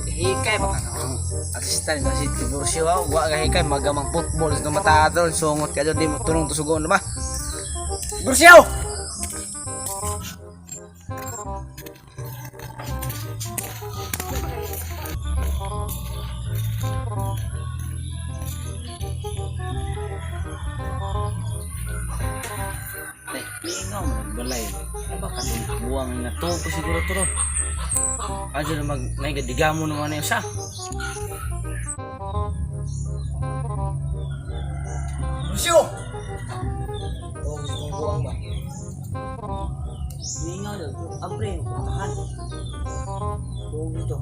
Hikay ba ka na? Assistant na si Tiburcio, ah. Wa ka hikay magamang football sa mata doon. Sungot ka doon, di mo tunong tusugon na ba? Tiburcio! Ay, mingaw man ang balay. Ano ba katong buwang na to ko siguro to ron. Adyo na mag naigadigamo naman na yung sa. Lucio! Oh, gusto kong buwang ba? Mingaw daw. Abre, patahan. Buwang dito.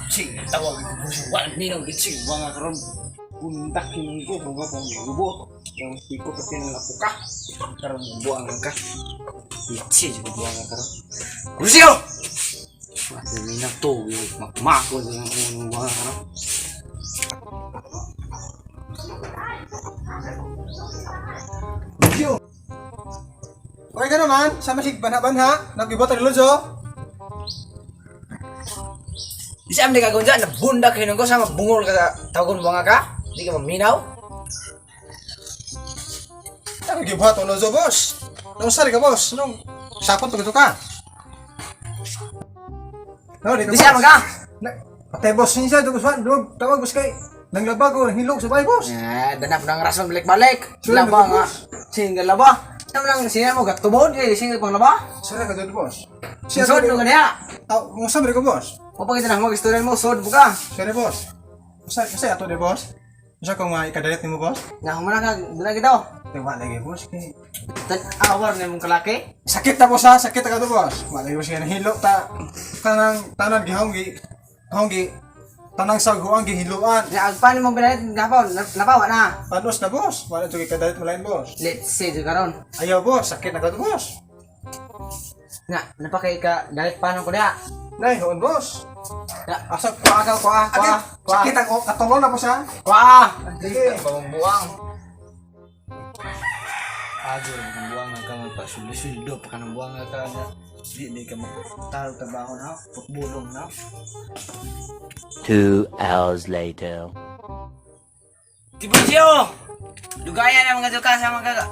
Ching, tawag ko po siya. Wala, minaw, ching, mga karon. Puntak hining ko, mga pang gubo. Yung siko kasi nang ka. Karon buang ka. Itsi, juga buang ka karon. Lucio! Wala, minaw to, yung makmako sa mga buang karon. Lucio! Okay ka naman, sama si banha-banha, nag-ibot ang Lucio. Di sa amin kagon dyan, nabunda kayo nung ko, sama bungol ka sa tawagon buang ka. Di ka maminaw. Ano gibuhat ang Lucio, boss? Nung sari ka, boss? Nung sapot to ka? No, di ka, Di sa amin ka! Patay, boss, siya, ito, boss, dog, tawag, boss, kay, nanglaba ko, nanghilog sa bahay, boss. Eh, danap ng rason balik-balik. Sure, Laba nga. boss. Single laba. Tama lang siya mo gatubod kay single pang laba. Sari ka doon, boss. Siya sod mo ganiya. Aw, kung saan ka, boss? O pag na mo istorya mo sod mo ka. Sari, boss. Usa ato di, boss? Usa kung ikadalit nimo, boss? Na humana ka dala gito. Tiwa lagi, boss. Kay Tan awar na imong kalaki. Sakit na boss ha, sakit na ka to boss. Malay boss kay nahilo ta kanang tanan gihong gi gihong gi tanang saghuang gihiluan. Ya agpan mo binalit napaw napawa na. Panos na boss, wala jud kadalit mo lain boss. Let's see jud karon. Ayaw boss, sakit na ka to boss. Na napakay ka dalit paano ko diha. Nay, huon boss. Na Asa kuha ka kuha kuha kuha. Sakit ang katulong na boss ha. Kuha. Sige. Bawang buwang. Ajo ang buwang ka magpasuldo pa kanang buwang ka na di di ka magtalo trabaho na putbulong na. 2 hours later. Tiburcio! Dugaya na mga duka sa mga kaga.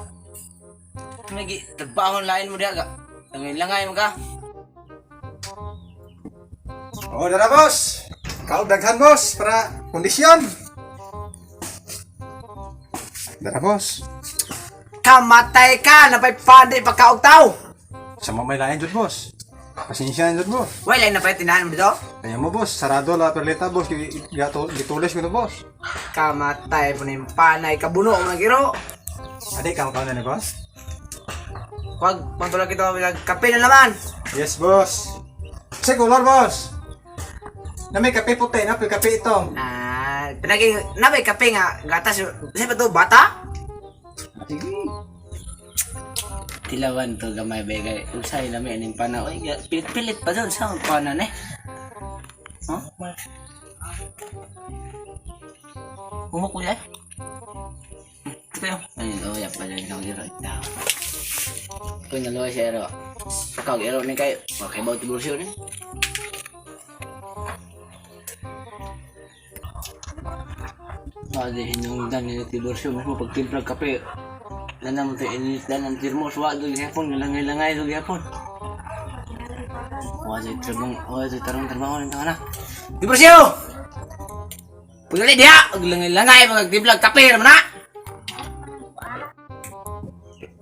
Nagi, trabaho lain mo diha ka. Langay-langay mo ka. Oh, dara boss. Kau daghan boss para kondisyon. Dara boss. Kamatay ka! Napay pandi pagkaog tao! Sa mamay lain jud boss. Pasensya na jud boss. Wala na pa tinahan mo dito? Kaya mo boss, sarado la perlita boss, gitulis ko to boss. Kamatay po na yung panay, kabuno mo na giro. Adi ka makaw na ni boss? Wag, pantulog kita, kape na naman! Yes, boss. Kasi color, boss. Na may kape puti, na may kape ito. Ah, pinaging, nabay kape nga, gatas, sa ba to, bata? Sige. Tilawan to gamay begay, usay na may aning pana. Oy, pilit-pilit pa doon sa pana ne. Huh? Umo kuya. Ito yun. Ay, oh, ya pala yung ero ito. Kung naluwa siya ero. Kag ero ni kayo. Okay ba ito ni? Pwede hinungdan ni Tiburcio mismo pagtimpla kape. Lanang mo tayo init lang ang termos. Wa doon gihapon, langay-langay doon gihapon. Wa jay trabang, wa jay tarong trabaho nito na. Tiburcio! Pagdali diha, og langay-langay pagtimpla kape raman na.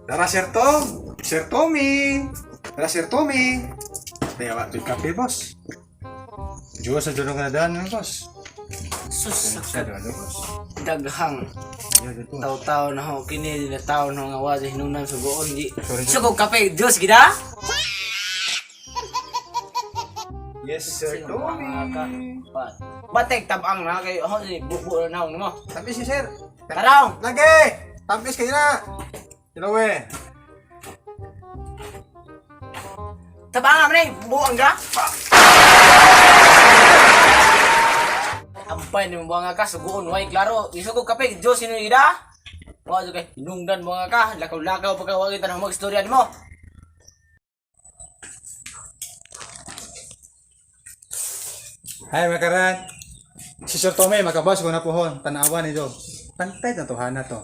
Dara, Sir Tom. Sir Tommy. Dara, Sir Tommy. Kaya wa, di kape, boss. Diyos sa dyan nga daan, boss. Sus, Sa dyan, boss. daghang Ayaw, dyan, boss. taw-taw na ho kini na taw na nga wa jay hinungdan sugoon di. Sorry, sir. Sugog kape, Diyos gida. Yes, Sir Tommy. Batek tabang na kay ho di bubo na naong mo. Tampis si Sir. Taraw. Lagi! Tampis kayo na! Hello, eh. Tabanga man eh, buang ka. Ampay ni buang ka suguon way klaro. Isugog kape, Diyos sino ida? Wa jud kay hinungdan buang ka, lakaw-lakaw pa ka wa kita na magstorya nimo. Hay makaran. Si Sir Tommy makabas ko na pohon. Tanawa ni Jo. Pantay na to hana to.